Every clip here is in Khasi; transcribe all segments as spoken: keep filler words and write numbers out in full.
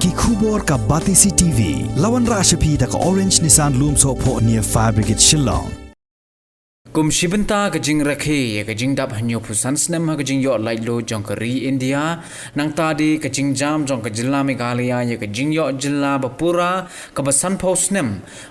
Ki khubor ka Batesi T V. La wanrah sha phi da ka Orange Nissan Lumsohphoh near Fire Brigade Shillong. Kum shi bynta ka jingrakhe ïa ka jingdap hynñiewphew san snem ha ka jingïoh laitluid jong ka ri India, nangta de ka jingjam jong ka jylla Meghalaya ïa ka jingïoh jylla ba pura kaba sanphew snem,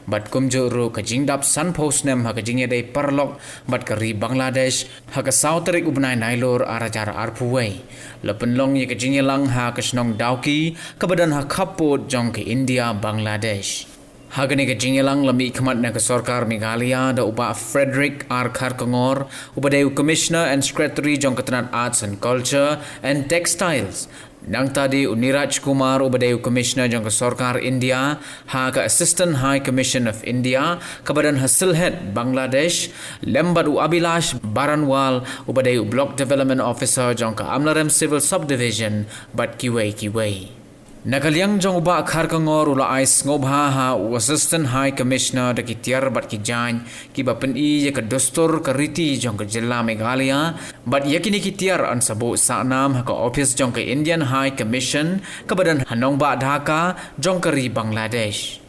bad kumjuh ruh ka jingdap sanphew snem ha ka jingïadei paralok bad ka ri Bangladesh, ha ka saw tarik u bnai Nailur ar hajar arphew wei, la pynlong ïa ka jingïalang ha ka shnong Dawki kaba don ha khappud jong ka India Bangladesh. Ha kane ka jingïalang la mihkhmat na ka sorkar Meghalaya da u Bah Frederick R Kharkongor, uba dei u Commissioner and Secretary jong ka tnat Arts and Culture and Textiles. Nangta de u Niraj Kumar, uba dei u Commissioner jong ka sorkar India ha ka Assistant High Commission of India kaba don ha Sylhet, Bangladesh, lem bad u Abhilash Baranwal, uba dei u Block Development Officer jong ka Amlarem Civil Subdivision, bad kiwei kiwei. Na ka liang jong u Bah Kharkongor u la ai sngewbha ha u Assistant High Commissioner da ki tiar bad ki jaiñ kiba pyni ïa ka dustur ka riti jong ka jylla Meghalaya, bad ïa kine ki tiar yn sa buh sahnam ha ka ophis jong ka Indian High Commission kaba don ha nongbah Dhaka jong ka ri Bangladesh.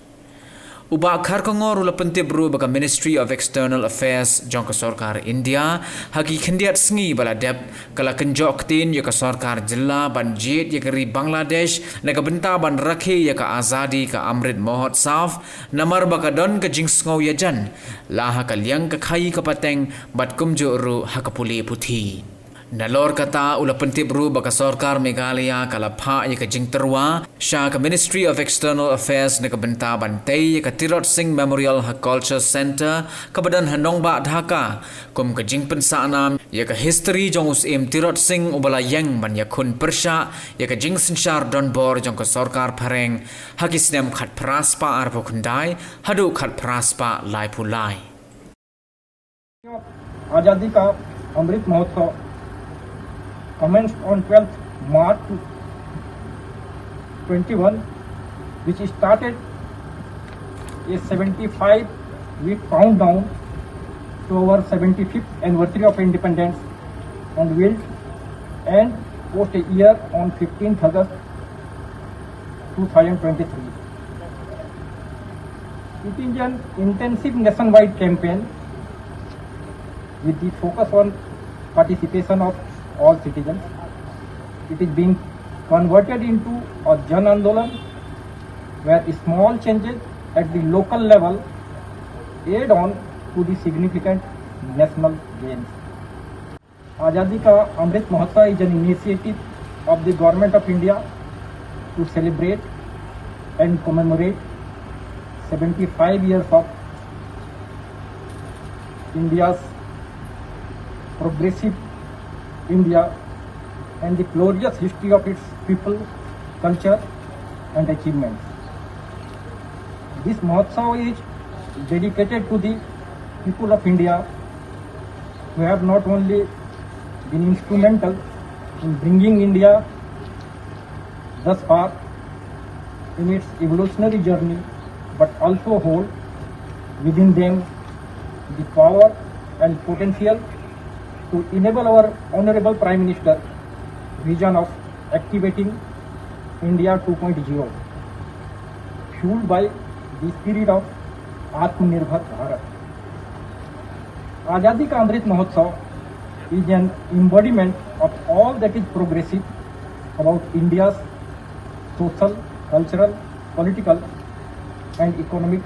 U Bah Kharkongor u la pyntip ruh ba ka Ministry of External Affairs jong ka sorkar India ha ki khyndiat sngi ba la dep ka la kynjoh ktien ïa ka sorkar jylla ban jied ïa ka ri Bangladesh na ka bynta ban rakhe ïa ka azadi ka Amrit Mahotsav, namar ba ka don ka jingsngew ïajan la ha ka liang ka khaii ka pateng bad kumjuh ruh ha ka pule puthi. Nalor kata u la pyntip ruh ba ka sorkar Meghalaya ka la phah ïa ka jingtyrwa sha ka Ministry of External Affairs na ka bynta ban tei ïa ka Tirot Singh Memorial ha Culture Centre kaba don ha nongbah Dhaka, kum ka jingpynsahnam ïa ka history jong u Syiem Tirot Singh uba la ïeng ban ïakhun pyrshah ïa ka jingsynshar donbor jong ka sorkar phareng ha ki snem khatphra spah arphew khyndai haduh khatphra spah laiphew lai. Azadi Ka Amrit Mahotsav commenced on twelfth March twenty-one, which started a seventy-five week countdown to our seventy-fifth anniversary of independence and will end post a year on fifteenth August two thousand twenty-three. It is an intensive nationwide campaign with the focus on participation of all citizens. It is being converted into a Jan Andolan, where small changes at the local level add on to the significant national gains. Azadi Ka Amrit Mahotsav is an initiative of the Government of India to celebrate and commemorate seventy-five years of India's progressive India and the glorious history of its people, culture and achievements. This Mahotsav is dedicated to the people of India who have not only been instrumental in bringing India thus far in its evolutionary journey, but also hold within them the power and potential to enable our Honorable Prime Minister vision of activating India two point zero, fueled by the spirit of Atmanirbhar Bharat. Azadi Ka Amrit Mahotsav is an embodiment of all that is progressive about India's social, cultural, political and economic